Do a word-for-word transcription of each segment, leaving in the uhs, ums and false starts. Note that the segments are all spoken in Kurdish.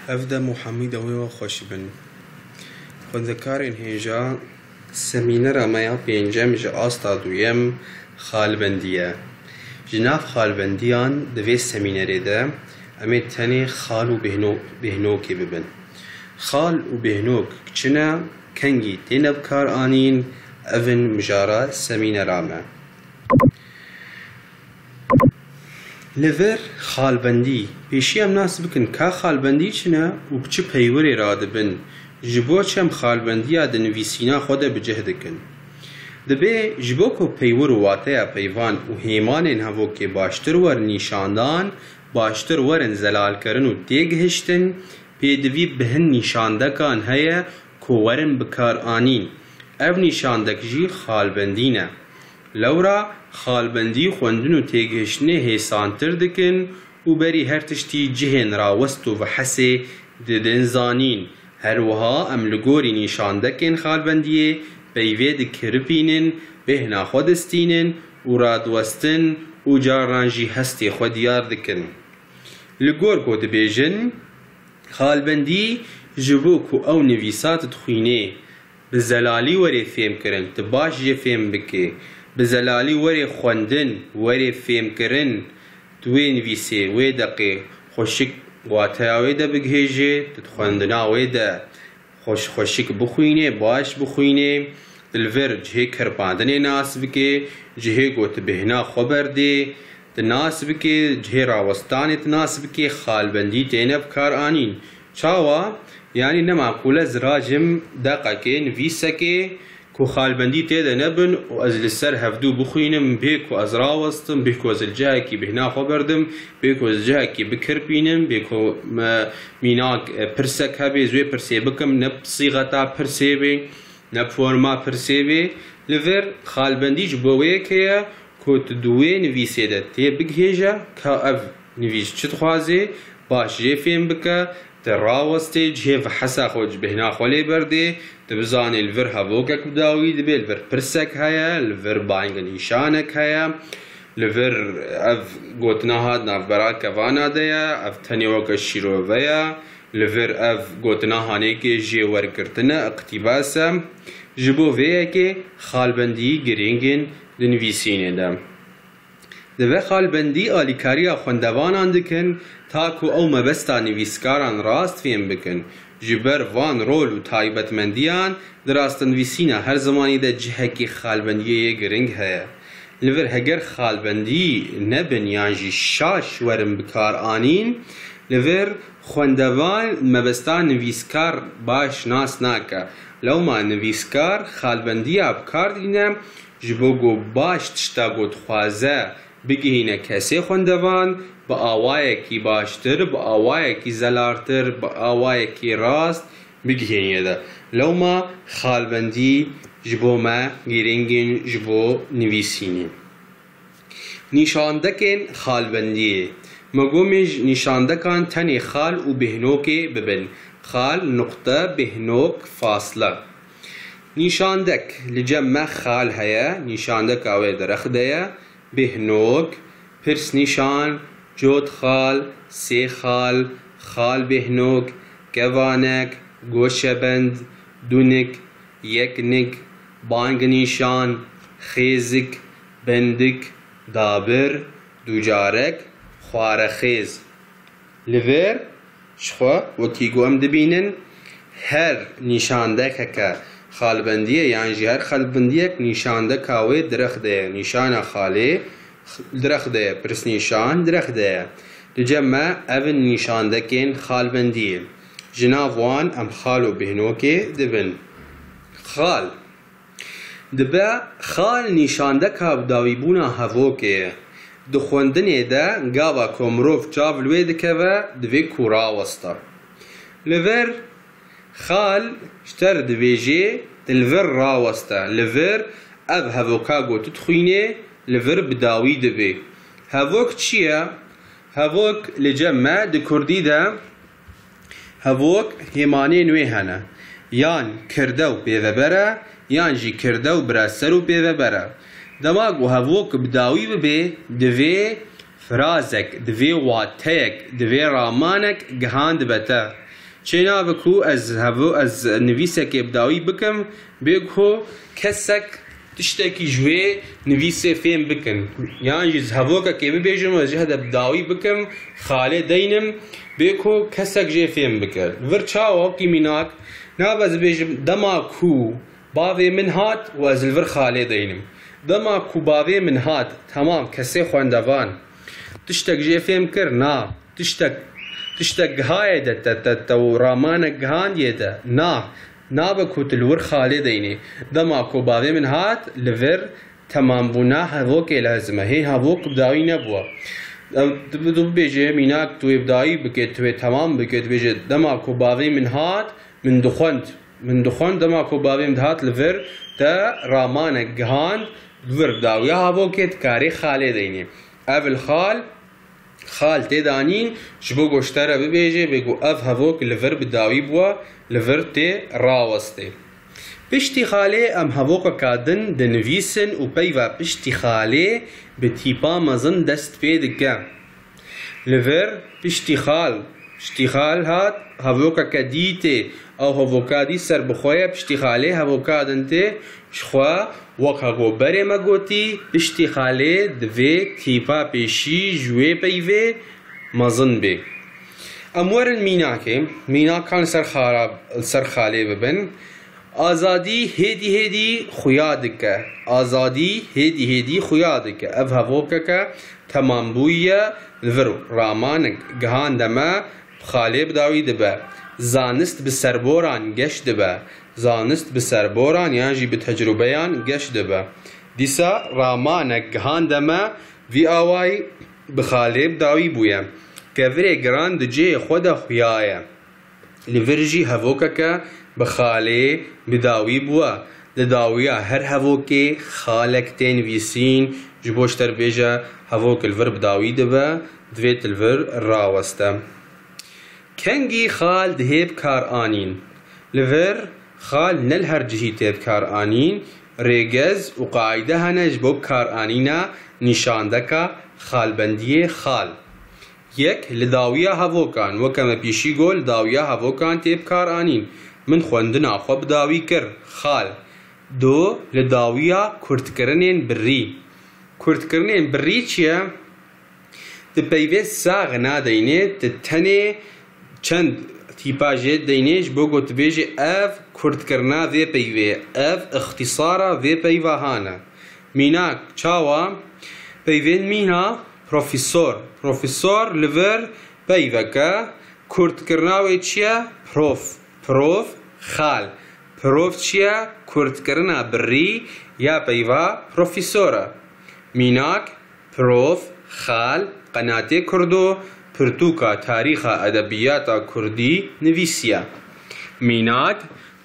Ev dem û hemî demê we xweş bin. Xwendekarên hêja, semînera me ya pêncem ji asta duyem xalbendî ye. Ji nav xalbendiyan di vê semînerê de em ê tenê xal û bêhno-, bêhnokê bibin. Xal û bêhnok çi ne, kengî têne bikaranîn, ev in mijara semînera me. Li vir xalbendî. Pêşî em nas bikin ka xalbendî çi ne û bi çi peywirê radibin, ji bo çi em xalbendiya di nivîsîna xwe de bi cih dikin. Dibê ji bo ku peywir û wateya peyvan û hêmanên hevokê baştir werin nîşandan, baştir werin zelalkirin û têgihiştin, pêdivî bi hin nîşandekan heye ku werin bikaranîn. Ev nîşandek jî xalbendî ne. Lewra xalbendî xwendin û têgihiştinê hêsantir dikin û berî her tiştî cihên rawest û vehesê didin zanîn. Her wiha em li gorî nîşandekên xalbendiyê peyvê dikiripînin, bêhna xwe distînin û radiwestin û caran jî hestê xwe diyar dikin. Li gor ku dibêjin, xalbendî ji bo ku ew nivîsa tu dixwînê, bi zelalî werê fêmkirin, tu baş jê fêm bikê, bi zelalî werê xwendin, werê fêmkirin, tu wê nivîsê, wê deqê xweşik wateya wê de bigihêjê, tu di xwendina wê de xweş-, xweşik bixwînê, baş bixwînê, tu li vir cihê kirpandinê nas bikê, cihê ku tu bêhna xwe berdê, tu nas bikê, cihê rawestanê tu nas bikê, xalbendî têne bikaranîn. Çawa? Yanî ne maqûl e ez rajim deqekê, nivîsekê ku xalbendî tê de nebin û ez li ser hevdû bixwînim, bê ku ez rawestim, bê ku ez li cihekî bêhna xwe berdim, bê ku ez li cihekî bikirpînim, bê ku me mînak, e, pirsek hebê, ez wê pirsê bikim, ne sîxeta pirsê bê, ne forma pirsê bê. Li vir xalbendî ji bo wê yekê ye ku tu di wê nivîsê de tê bigihêje ka ev nivîs çi dixwazê, baş jê fêm bike, tu rawestê, cihê vehesa xwe ji bêhna xwe lê berdê, tu bizanê li vir hevokek bi dawî dibe, li vir pirsek heye, li vir bang nîşanek heye, li vir ev gotina ha di navbera kevana de ye, ev tenê weke şîrove ye, li vir ev gotina hanêkê jê wergirtin e, iqtîbas e. Ji bo vê yekê xalbendî girîng in di nivîsînê de. Di vê xalbendî alîkariya xwendevanan dikin, ta ku ew mebesta nivîskaran rast fêm bikin. Ji ber van rol û taybetmendiyan, di rastnivîsîna her zimanî de cihekî xalbendiyê yê giring heye. Li vir heger xalbendî nebin yan jî şaş werin bikaranîn, li vir xwendevan mebesta nivîskar baş nas nake. Lewma nivîskar xalbendiya bi kar dîne, ji bo ku baş tişta ku dixwaze bigihîne kesê xwendevan, bi awayekî baştir, bi awayekî zelaltir, bi awayekî rast bigihînîne de. Lewma xalbendî ji bo me girîng in ji bo nivîsînê. Nîşandekên xalbendiyê. Me got, em ê ji nîşandekan tenê xal û bêhnokê bibin. Xal, nuqte, bêhnok, fasle. Nîşandek, li cem me xal heye, nîşandeka wê di rex de ye, bêhnok, pirsnîşan, cotxal, sêxal, xalbêhnok, kevanek, goşebend, dunik, yeknik, bangnîşan, xêzik, bendik, dabir, ducarek, xwarexêz. Li vir jixwe wekî ku em dibînin, her nîşandekeke xalbendiyê yan jî her xalbendiyek nîşandeka wê di rex de ye. Nîşana xalê di rex de ye, pirsnîşan di rex de ye. Li cem me ev in nîşandekên xalbendiyê. Ji nav wan em xal û bêhnokê dibin. Xal. Dibe xal nîşandeka bidawîbûna hevokê ye. Di xwendinê de gava ku mirov çav li wê dikeve, divê ku raweste. Li vir xal ji te re dibêjê, tu li vir raweste. Li vir ev hevoka ku tu dixwînê, li vir bidawî dibê. Hevok çi ye? Hevok li cem me di kurdî de Hevok hêmanên wê hene. Yan kirde û pêveber e, yan jî kirde û biraser û pêveber e. Dema ku hevok bi dawî bibe, divê firazek, divê wateyek, divê ramanek gihandibe te. Çênabe ku ez hevo-, ez nivîsekê bi dawî bikim, bê ku kesek tiştekî ji wê nivîsê fêm bikin. Yan jî ez hevokekê bibêjim û ez jê hede bi dawî bikim, xalê deynim, bê ku kesek jê fêm bike. Vir çawa wekî mînak, nabe ez bêjim, dema ku bavê min hat û ez li vir xalê deynim. Dema ku bavê min hat, temam, kesê xwendevan tiştek jê fêm kir, na. Tiştek, tiştek gihaye de te, te, te û ramanek gihandiye de. Na, nabe ku tu li wir xalê deynê. Dema ku bavê min hat, li vir temambûna hevokê lazim e. Hê hevok bi dawî nebûwe. Ew, tu, tu bibêje, mînak, tu wê bi dawî bike, tu wê temam bike, tu bêje, dema ku bavê min hat, min dixwend. Min dixwend, dema ku bavê min dihat li vir, te ramanek gihand, li vir bi dawiya hevokê dikarê xalê deynê. Ev il xal, Xal tê danîn, ji bo ku ji te re bibêje, bê ku ev hevok li vir bi dawî bûye, li vir tê rawestê. Piştî xalê em hevokeka din dinivîsin û peyva piştî xalê bi tîpa mezin dest pê dike. Li vir piştî xal, piştî xal hat, hevokeke dî tê. Ew hevoka dî serbixwe ye, piştî xalê hevoka din tê. Jixwe, wek heko berê me gotî, piştî xalê divê tîpa pêşî ji wê peyvê mezin bê. Em werin mînakê. Mînakan li ser xara-, li ser xalê bibin. Azadî hêdî hêdî xuya dike. Azadî hêdî hêdî xuya dike. Ev hevokeke temambûyî ye. Li vir ramanek gihande me, bi xalê bi dawî dibe. Zanist bi serboran geş dibe. Zanist bi serboran yan jî bi tecrûbeyan geş dibe. Dîsa ramanek gihande me vî awayî bi xalê bi dawî bûye. Kevirê giran di cihê xwe de xuya ye. Li vir jî hevokeke bi xalê bi dawî bûye. Di dawiya her hevokê xalek tê nivîsîn, ji bo ji te re bêje hevok li vir bi dawî dibe, divê tu li vir raweste. Kengî xal dihê bi kar anîn? Li vir xal ne li her cihî tê bi kar anîn, rêgez û qaîde hene ji bo bi kar anîna nîşandeka xalbendiyê xal. Yek, li dawiya hevokan, weke me pêşî got, li dawiya hevokan tê bi kar anîn. Min xwendina xwe bi dawî kir, xal. Du, li dawiya kurtkirinên birî. Kurtkirinên birî çi ye? Tu peyvê sax nadeynê, tu tenê çend tîpa jê deynê, ji bo ku tu bêjî ev kurtkirina vê peyvê, ev îxtîsara vê peyva hane. Mînak, çawa? Peyvên mîna, profesor. Profesor li vir peyveke, kurtkirina wê çi ye? Prof. Prof, xal. Prof çi ye? Kurtkirina birî ya peyva profesor e. Mînak, prof, xal, qenatê Kurdo, pirtûka tarîxa edebiyata kurdî nivîsiye. Mînak,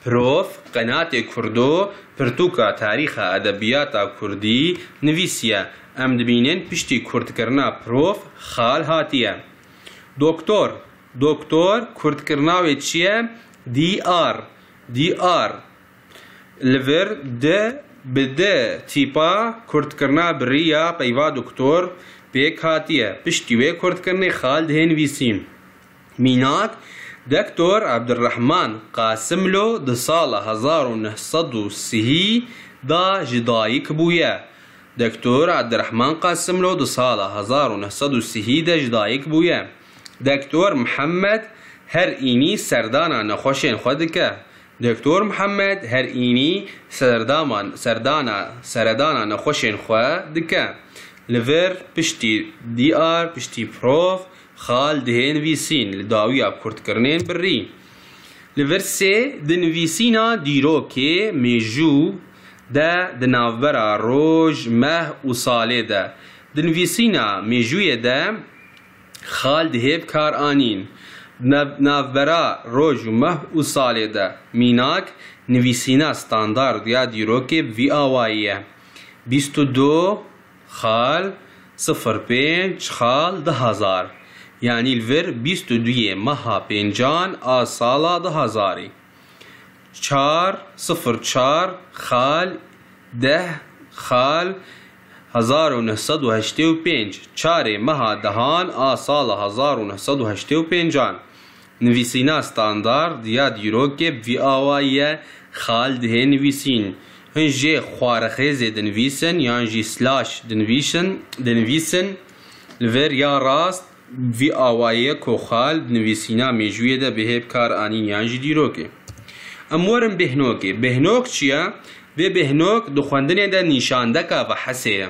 prof, qenatê Kurdo, pirtûka tarîxa edebiyata kurdî nivîsiye. Em dibînin piştî kurtkirina prof, xal hatiye. Doktor, doktor, kurtkirina wê çi ye? D R, D R. Li vir di bi di tîpa kurtkirina birî ya peyva doktor pêk hatiye. Piştî wê kurtkirinê xal dihê nivîsîn. Mînak, Doktor Abdurrahman Qasimlo di sala hezar û neh sed û sihî de ji dayik bûye. Doktor Abdurrahman Qasimlo di sala hezar û neh sed û sihî de ji dayik bûye. Doktor Mihemed her înî serdana nexweşên xwe dike. Doktor Mihemed her înî serdama-, serdana, seredana nexweşên xwe dike. Li vir piştî D R, piştî prof, xal dihê nivîsîn li dawiya kurtkirinên birî. Li vir sê, di nivîsîna dîrokê mêjû de di navbera roj, meh û salê de. Di nivîsîna mêjûyê de xal dihê bi kar anîn. Nav-, navbera roj û meh û salê de. Mînak, nivîsîna standard ya dîrokê bi vî awayî ye. Bîst û du xal sifir pênc xal du hazar. Yanî li vir bîst û duyê meha pêncan a sala du hazarî. Çar sifir çar xal deh xal hezar û neh sed û heştê û pênc, çarê meha dehan a sala hezar û neh sed û heştê û pêncan. Nivîsîna standard ya dîrokê bi vî awayî ye, xal dihê nivîsîn. Hin jê xwarexêzê dinivîsin yan jî slash dinivîsin, dinivîsin. Li vir ya rast bi vî awayî ye ku xal di nivîsîna mêjûyê de bihê bi kar anîn yan jî dîrokê. Em werin bêhnokê. Bêhnok çi ye? Vê bêhnok di xwendinê de nîşandeka vehesê ye.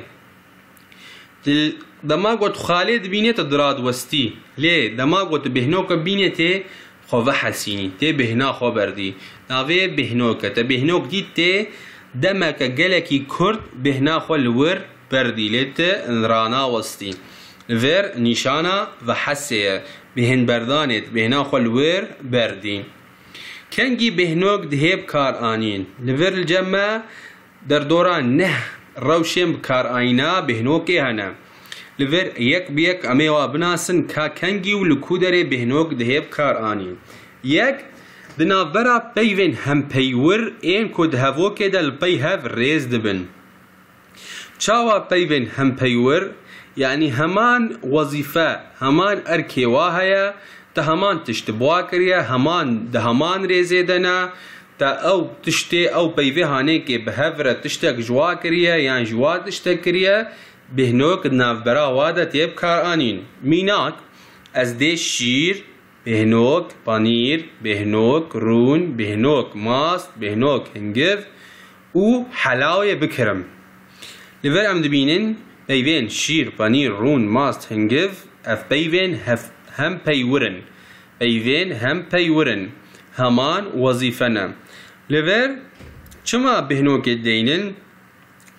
Di dema ku tu xalê dibînê, tu dirad westî. Lê dema ku tu bêhnoka bînê, tê xwe vehesînî, tê bêhna xwe berdî. Navê bêhnoke. Te bêhnok dît, tê demeke gelekî kurt bêhna xwe li wir berdî, lê tu rana westî. Li vir nîşana vehesê ye. Bêhnberdanê, tu bêhna xwe li wir berdî. Kengî bêhnok dihê bi kar anîn? Li vir li cem me derdora neh rewşên bi kar anîna bêhnokê hene. Li vir yek bi yek em ê wa binasin ka kengî û li ku derê bêhnok dihê bi kar anîn. Yek, di navbera peyvên hempeywir ên ku di hevokê de li pey hev rêz dibin. Çawa peyvên hempeywir? Yanî heman wezîfe, heman erkê wa heye, te heman tişt bi wa kiriye, heman, di heman rêzê de ne, te ew tiştê, ew peyvê hanêkê bi hev re tiştek ji wa kiriye yan ji wa tiştek kiriye, bêhnok di navbera wa de tê bi kar anîn. Mînak, ez dê şîr, bêhnok, panîr, bêhnok, rûn, bêhnok, mast, bêhnok, hingiv û helawê bikirim. Li vir em dibînin peyvên şîr, panîr, rûn, mast, hingiv, ev peyvên hev-, hempeywir in. Peyvên hempeywir in. Heman wezîfe ne. Li vir çima bêhnokê deynin?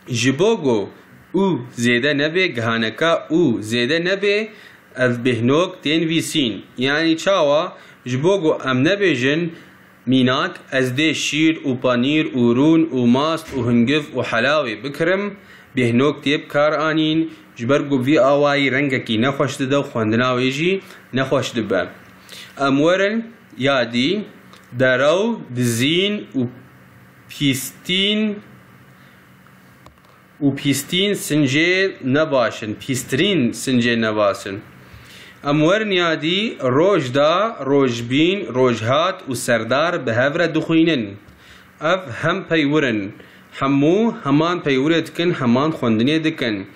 Ji bo ku û zêde nebe, gihaneka û zêde nebe, ev bêhnok tên nivîsîn. Yanî çawa? Ji bo ku em nebêjin, mînak, ez dê şîr û panîr û rûn û mast û hingiv û helawê bikirim, bêhnok tê bi kar anîn, ji ber ku vî awayî rengekî nexweş dide û xwendina wê jî nexweş dibe. Em werin yadî, derew, dizîn û pîstîn û pîstîn sincê nebaş in, pîstirîn sincê nebaş in. Em werin yadî, roj da, rojbîn, rojhat û serdar bi hev re dixwînin. Ev hempeywir in. Hemû heman peywirê dikin, heman xwendinê dikin.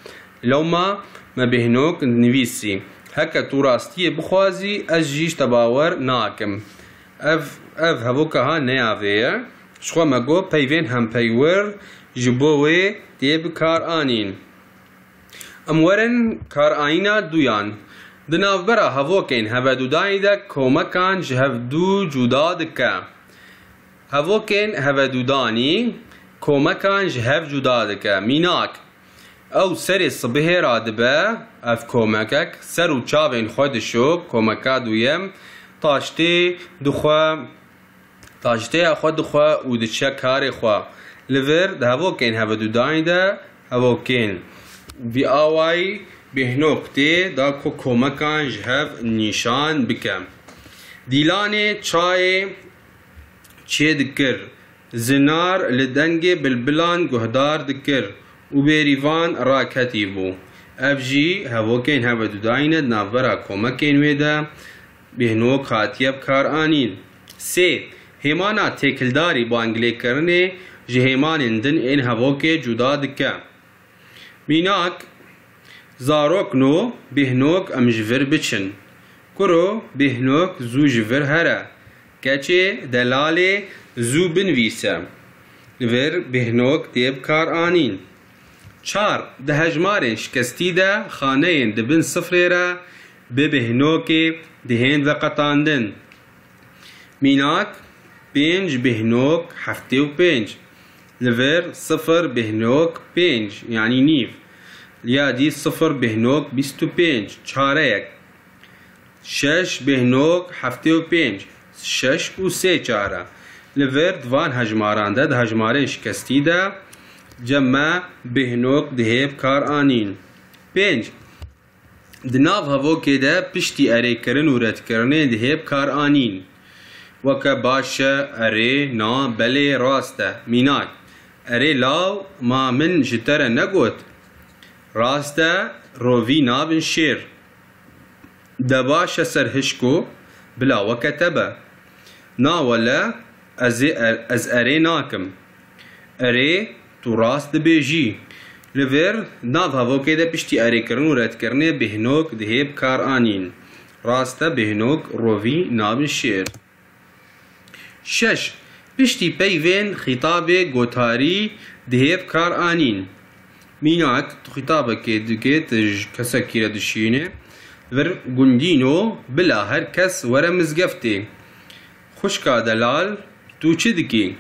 Lewma me bêhnok dinivîsî. Heke tu rastiyê bixwazî, ez jî ji te bawer nakim. Ev, ev hevoka ha neyavê ye. Ji xwe me got peyvên hempeywir ji bo wê tê bi kar anîn. Em werin karanîna duyan. Di navbera hevokên hevedûdanî de komekan ji hev dû cuda dike. Hevokên hevedûdanî komekan ji hev cuda dike. Mînak, ew serê sibihê radibe, ev komekek ser û çavên xwe dişo, komeka duyem, taştê dixwe, taştêya xwe dixwe û diçe karê xwe. Li vir di hevokên hevedûdanî de hevokên vî awayî bêhnok tê da ku komekan ji hev nîşan bike. Dîlanê çayê çê dikir, zinar li dengê bilbilan guhdar dikir û bêrîvan raketî bû. Ev jî hevokên hevedûdayî ne di navbera komekên wê de bêhnok hatiye bi kar anîn. Sê, hêmana têkildarî bangilêkirinê ji hêmanên din ên hevokê cuda dike. Mînak, zarokno bêhnok em ji vir biçin. Kuro bêhnok zû ji vir here. Keçê delalê zû binivîse. Li vir bêhnok tê bi kar anîn. Çar, di hejmarên şikestî de xaneyên di bin sifrê re bi bêhnokê dihên veqetandin. Mînak, pênc bêhnok heftê û pênc. Li vir sifir bêhnok pênc, yanî nîv. Li ya dî sifir bêhnok bîst û pênc, çareyek. Şeş bêhnok heftê û pênc, şeş û sê çare. Li vir di van hejmaran de, di hejmarên şikestî de cem me bêhnok dihê bi kar anîn. Pênc. Di nav hevokê de piştî erêkirin û redkirinê dihê bi kar anîn. Weke baş e, erê, na, belê, rast e. Mînak, erê law, ma min ji te re negot? Rast e, rovî nabin şêr. De baş e ser hişko, Bila weke te be. Na wele ez ê er-, ez erê nakim. Erê, tu rast dibêjî. Li vir nav hevokê de piştî erêkirin û redkirinê bêhnok dihê bi kar anîn. Rast e, bêhnok rovî nabin şêr. Şeş. Piştî peyvên xîtabê gotarî dihê bi kar anîn. Mînak, tu xîtabekê dikê, tu ji kesekî re dişînê. Vir gundîno, bila her kes were mizgeftê. Xwişka delal, tu çi dikî?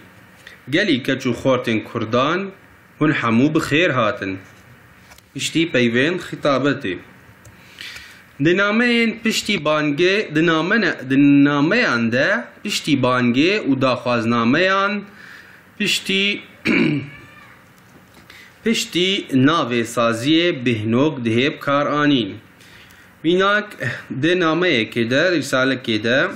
Gelî keç û xortên kurdan, hûn hemû bi xêr hatin. Piştî peyvên xîtabetê. Di nameyên piştî bangê, di namene-, di nameyan de piştî bangê û daxwaznameyan piştî, piştî navê saziyê bêhnok dihê bi kar anîn. Mînak, di nameyekê de, rîsalekê de,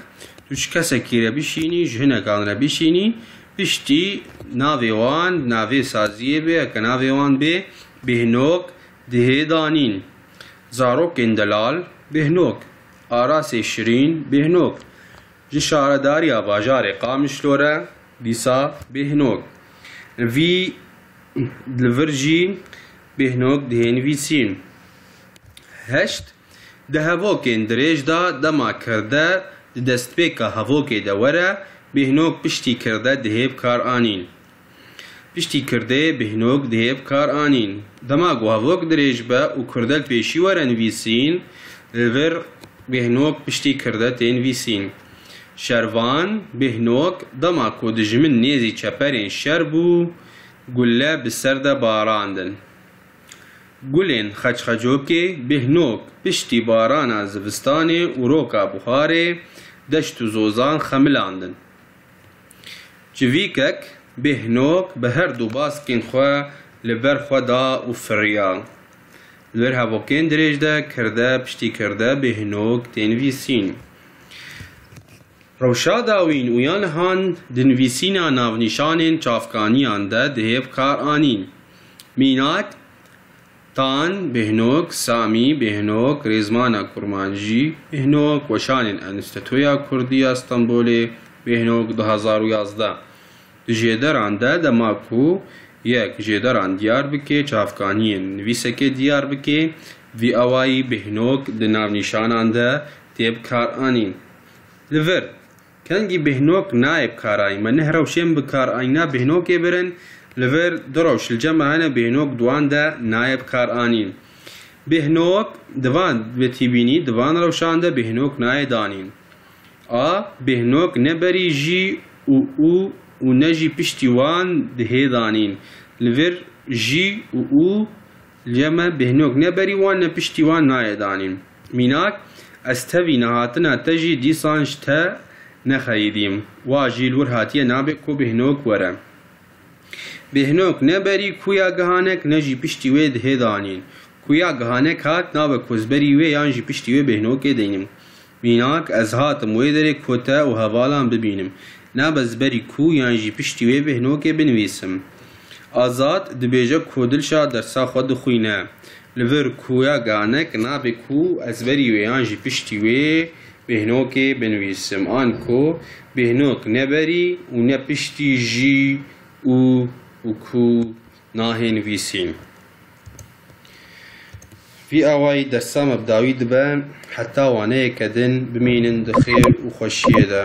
tu ji kesekî re bişînî, ji hinekan re bişînî, piştî navê wan, navê saziyê bê, heke navê wan bê, bêhnok dihê danîn. Zarokên delal, bêhnok. Arasê şirîn, bêhnok. Ji şaredariya bajarê Qamişlo re, dîsa bêhnok. Vî li vir jî bêhnok dihê nivîsîn. Heşt. Di hevokên dirêj de dema kirde di destpêka hevokê de were, bêhnok piştî kirde dihê bi kar anîn. Piştî kirdê bêhnok dihê bi kar anîn. Dema ku hevok dirêj be û kirde li pêşî were nivîsîn, li vir bêhnok piştî kirde tê nivîsîn. Şervan, bêhnok, dema ku dijmin nêzî çeperên şer bû, gulle bi ser de barandin. Gulên xeçxecokê bêhnok piştî barana zivistanê û roka buharê deşt û zozan xemilandin. Civîkek bêhnok bi her du baskên xwe li ber xwe da û firiya. Li vir hevokên dirêj de kirde piştî kirde bêhnok tê nivîsîn. Rewşa dawîn û ya nihan di nivîsîna navnîşanên çavkaniyan de dihê bi kar anîn. Mînak, Tan, bêhnok, Samî, bêhnok, rêzmana kurmancî, bêhnok, weşanên Enstîtuya Kurdî ya Stenbolê, bêhnok, du hezar û yazdeh. Di jêderan de dema ku yek jêderan diyar bike, çavkaniyên nivîsekê diyar bike, vî awayî bêhnok di navnîşanan de tê bi kar anîn. Li vir, kengî bêhnok nayê bi kar anîn. Me neh rewşên bi kar anîna bêhnokê birin, li vir du rewş li cem me hene, bêhnok di wan de nayê bi kar anîn. Bêhnok di van, bi tîbînî di van rewşan de bêhnok nayê danîn. A, bêhnok ne berî jî û û û ne jî piştî wan dihê danîn. Li vir jî û û li cem me bêhnok ne berî wan ne piştî wan nayê danîn. Mînak, ez tevî nehatina te jî dîsan ji te nexeyidîm. Wa jî li wir hatiye nabe ku bêhnok were. Bêhnok ne berî kuya gihanek ne jî piştî wê dihê danîn. Kuya gihanek hat nabe ku ez berî wê yan jî piştî wê bêhnokê deynim. Mînak, ez hatim wê derê ku te û hevalan bibînim. Nabe ez berî ku yan jî piştî wê bêhnokê binivîsim. Azad dibêje ku Dilşad dersa xwe dixwîne. Li vir kuya gihanek nabe ku ez berî wê yan jî piştî wê bêhnokê binivîsim. An ku bêhnok ne berî û ne piştî jî û û ku nahê nivîsîn. Vî awayî dersa me bi dawî dibe, heta waneyeke din bimînin di xêr û xweşiyê de.